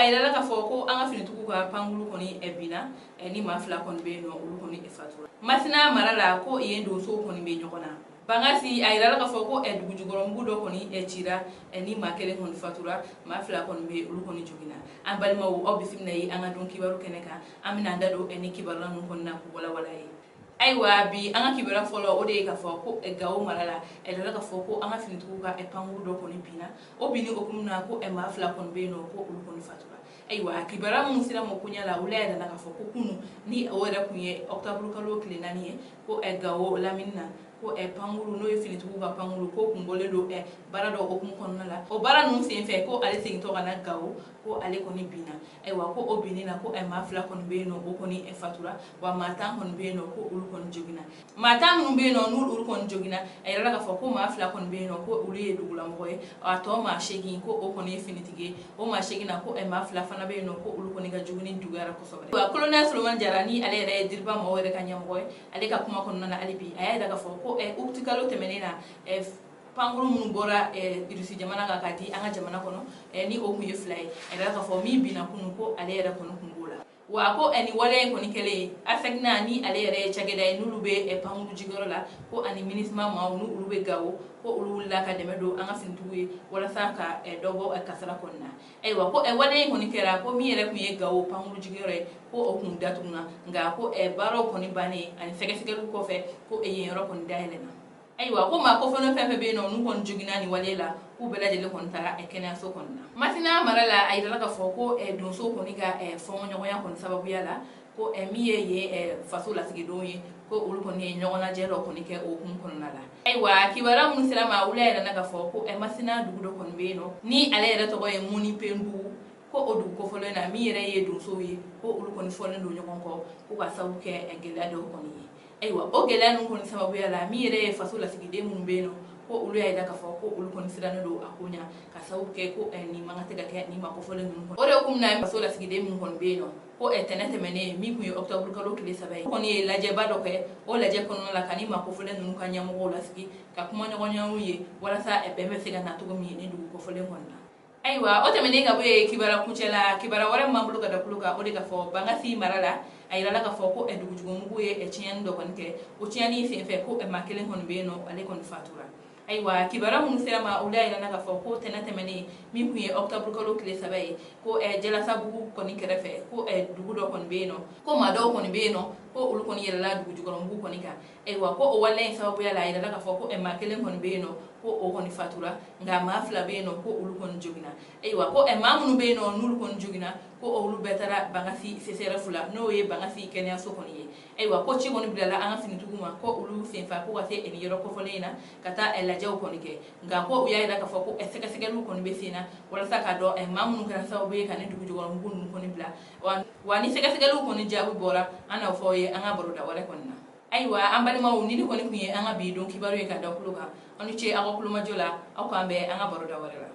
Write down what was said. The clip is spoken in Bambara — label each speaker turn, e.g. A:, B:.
A: a yirala k'a fɔ ko an ka finitigiw ka pankuru kɔni binna, ni maa 2 kɔni bɛ yen nɔ, olu kɔni fatura. Masina mara la, ko yen donsow kɔni bɛ ɲɔgɔn na. Bankasi, a yirala k'a fɔ ko dugujukɔrɔmugu dɔ kɔni cira, ni maa 1 kɔni fatura, maa 2 kɔni bɛ, olu kɔni joginna. An balimaw, aw bisimila ye an ka don kibaru kɛnɛ kan. An bɛna an da don ni kibaruya ninnu kɔni na k'u walawala ye. Ayiwa, bi an ka kibaruya fɔlɔ, o de ye k'a fɔ ko Gawo mara la, a yirala k'a fɔ ko an ka finitigiw ka pankuru dɔ kɔni binna. O binni hukumu na, ko maa 2 kɔni bɛ yen nɔ, ko olu kɔni fatura. Ayiwa, kibaruya minnu sera ma koɲɛ la, olu y'a yira k'a fɔ ko kunu, ni o yɛrɛ kun ye octobre kalo tile 4 ye, ko Gawo lamini na, ko pankuru, n'o ye finitigiw ka pankuru, ko kun bɔlen don baara dɔ hukumu kɔnɔna la. O baara ninnu senfɛ, ko ale segintɔ ka na Gawo, ko ale kɔni binna. Ayiwa, ko o binni na, ko maa 2 kɔni bɛ yen nɔ, o kɔni fatura, wa maa 10 kɔni bɛ yen nɔ, ko olu kɔni joginna. Maa 10 minnu bɛ yen nɔ, n'olu kɔni joginna, a yirala k'a fɔ ko maa 2 kɔni bɛ yen nɔ, ko olu ye dugulamɔgɔ ye. A tɔ maa 8, ko o kɔni ye finitigi ye. O maa 8 na, ko maa 2 fana bɛ yen nɔ, ko olu kɔni ka jogini juguyara kosɛbɛ. Wa colonel Solomani Jara, ni ale yɛrɛ ye Diriba maaw yɛrɛ ka ɲɛmɔgɔ ye, ale ka kuma kɔnɔna na hali bi, a y'a yira k'a fɔ ko août kalo tɛmɛnen na, pankuru minnu bɔra Irisi jamana kan ka di an ka jamana kɔnɔ, ni o kun ye 2 ye, a yira k'a fɔ min binna kunun, ko ale yɛrɛ kɔni kun b'o la. Wa ko nin waleya in kɔni kɛlen, ASECNA, ni ale yɛrɛ ye cakɛda ye, n'olu bɛ pankuru jigiyɔrɔ la, ko ani MINUSMA maaw, n'olu bɛ Gawo, ko olu wulila ka dɛmɛ don an ka finitigiw ye walasa ka dɔ bɔ kasara kɔni na. Ayiwa, ko waleya in kɔni kɛra, ko min yɛrɛ kun ye Gawo pankuru jigiyɔrɔ ye, ko o kun datuguna, nka ko baaraw kɔni bannen ani sɛgɛsɛgɛliw kɔfɛ, ko yen yɔrɔ kɔni dayɛlɛnna. Ayiwa, ko maa kofɔlen fɛn fɛn bɛ yen nɔ, n'u kɔni joginna nin wale la, k'u bɛɛ lajɛlen kɔni taara kɛnɛyaso kɔni na. Masina mara la, a yirala k'a fɔ ko donsow kɔni ka fɔɲɔgɔnya kɔni sababuya la, ko min ye yen faso lasigidenw ye, ko olu kɔni ye ɲɔgɔnnajɛ dɔ kɔni kɛ o hukumu kɔnɔna la. Ayiwa, kibaruya minnu sera ma, olu y'a yira k'a fɔ ko Masina dugu dɔ kɔni bɛ yen nɔ, ni ale yɛrɛ tɔgɔ ye Munipendugu, ko o dugu kofɔlen na, min yɛrɛ ye donsow ye, ko olu kɔni fɔlen don ɲɔgɔn kɔ, ko ka sababu kɛ gɛlɛya dɔw kɔni ye. Ayiwa, o gɛlɛya ninnu kɔni sababuya la, min yɛrɛ ye faso lasigiden minnu bɛ yen nɔ, ko olu y'a yira k'a fɔ ko olu kɔni sirannen don a ko ɲa, ka sababu kɛ ko nin man kan tɛ ka kɛ nin maa kofɔlen ninnu kɔnɔ. O de hukumu na, faso lasigiden minnu kɔni bɛ yen nɔ, ko tɛnɛ tɛmɛnen, min kun ye octobre kalo tile 3 ye, kɔni ye lajɛba dɔ kɛ. O lajɛ kɔnɔna la, ka ni maa kofɔlen ninnu ka ɲɛmɔgɔw lasigi ka kuma ɲɔgɔnyaw ye walasa bɛn bɛ se ka na cogo min ni dugu kofɔlen kɔni na. Ayiwa, o tɛmɛnen ka bɔ yen, kibaruya kuncɛ la, kibaruya wɛrɛ min b'an bolo ka da tulo kan, o de ka fɔ Bankasi mara la, a yirala k'a fɔ ko dugujukumugu ye tiɲɛni dɔ kɔni kɛ. O tiɲɛni senfɛ, ko maa 1 kɔni bɛ yen nɔ, ale kɔni fatura. Ayiwa, kibaruya minnu sera ma, olu y'a yira k'a fɔ ko tɛnɛ tɛmɛnen, min kun ye octobre kalo tile 3 ye, ko Jalasabugu kɔni kɛrɛfɛ, ko dugu dɔ kɔni bɛ yen nɔ, ko maa dɔw kɔni bɛ yen nɔ, ko olu kɔni yɛlɛla dugujukɔrɔmugu kɔni kan. Ayiwa, ko o waleya in sababuya la, a yirala k'a fɔ ko maa 1 kɔni bɛ yen nɔ, ko o kɔni fatura, nka maa 2 bɛ yen nɔ, ko olu kɔni joginna. Ayiwa, ko maa minnu bɛ yen nɔ, n'olu kɔni joginna, ko olu bɛɛ taara Bankasi CSRéf la, n'o ye Bankasi kɛnɛyaso kɔni ye. Ayiwa, ko ci kɔni bilala an ka finitigiw ma, ko olu senfa ko ka se nin yɔrɔ kofɔlen in na ka taa lajɛw kɔni kɛ. Nka ko u y'a yira k'a fɔ ko sɛgɛsɛgɛliw kɔni bɛ sen na walasa k'a dɔn maa minnu kɛra sababu ye ka ni dugujukɔrɔmugu ninnu kɔni bila. Wa ni sɛgɛsɛgɛliw kɔni jaabi bɔra, an n'a fɔ aw ye an ka baroda wɛrɛ kɔni na. Ayiwa, an balimaw, ni kɔni tun ye an ka bi don kibaru ye ka da tulo kan. Aw ni ce aw ka kulomajɔ la. Aw k'an bɛn an ka baroda wɛrɛ la.